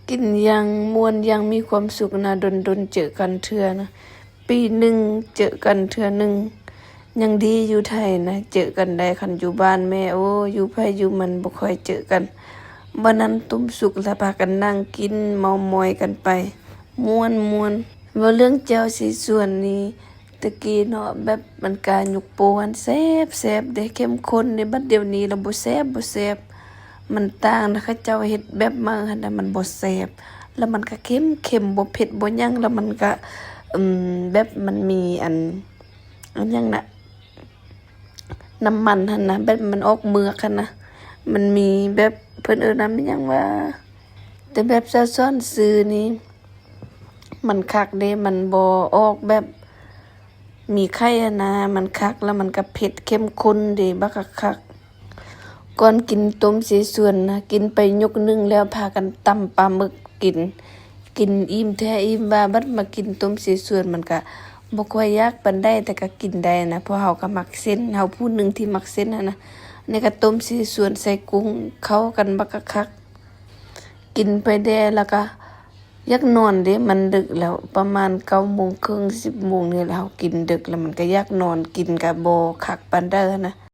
ກິນຢ່າງມ່ວນຢ່າງມີຄວາມສຸກນະ, ດົນໆເຈີກັນເທື່ອນະ, ປີໜຶ່ງເຈີກັນເທື່ອໜຶ່ງ. ຍັງດີຢູ່ໄທນະ ເຈີກັນໄດ້, ຄັນຢູ່ບ້ານແມ່ ໂອ້ ຢູ່ໃຜຢູ່ມັນ ບໍ່ຄ່ອຍເຈີກັນ. ບາດນັ້ນຕົ້ມສຸກລະພາກັນນັ່ງກິນເມົາມອຍກັນໄປ ມ່ວນໆ. ເວົ້າເລື່ອງແຈ່ວເສສວນນີ້ ແຕ່ກີ້ເນາະ ແບບມັນກະຍົກໂປ້ຫັ້ນແຊບໆເດ້ ເຂັ້ມຂຸ້ນເດ້, ບັດດຽວນີ້ລະບໍ່ແຊບ ບໍ່ແຊບ. ມັນຕ່າງນະ, ເຂົາເຈົ້າເຮັດແບບໃໝ່ຫັ້ນນະ ມັນບໍ່ແຊບ ລະມັນກະເຄັມໆ ບໍ່ເຜັດບໍ່ຫຍັງ, ລະມັນກະ ອືມ ແບບມັນມີອັນ ອັນຫຍັງນະ ນ້ຳມັນຫັ້ນນະ ແບບມັນອອກເມືອກຫັ້ນນະ, ມັນມີແບບ ເພິ່ນເອີ້ນນຳອີ່ຫຍັງວ່າ ແຕ່ແບບສາວສອນຊື່ນີ້ ມັນຄັກເດ້, ມັນບໍ່ອອກແບບມີໄຂ່ຫັ້ນນະ, ມັນຄັກ ລະມັນກະເຜັດເຂັ້ມຂຸ້ນເດ້ ບັກຄັກໆ. ກ່ອນກິນຕົ້ມເສສວນນະ ກິນໄປຍົກໜຶ່ງແລ້ວພາກັນຕຳປາໝຶກກິນ, ກິນອີ່ມແທ້ອີ່ມວ່າ, ບັດມາກິນຕົ້ມເສສວນມັນກະບໍ່ຄ່ອຍຢາກປານໃດ ແຕ່ກະກິນໄດ້ນະ, ເພາະເຮົາກະມັກເສັ້ນ, ເຮົາຜູ້ໜຶ່ງທີ່ມັກເສັ້ນຫັ້ນນະ. ນີ້ກະຕົ້ມເສສວນໃສ່ກຸ້ງ ເຂົ້າກັນບັກຄັກໆ. ກິນໄປແດ່ລະກະຢາກນອນເດ້, ມັນດຶກແລ້ວ ປະມານເກົ້າໂມງເຄິ່ງ ສິບໂມງນີ້ແຫຼະ, ເຮົາກິນດຶກລະມັນກະຢາກນອນ, ກິນກະບໍ່ຄັກປານໃດຫັ້ນນະ.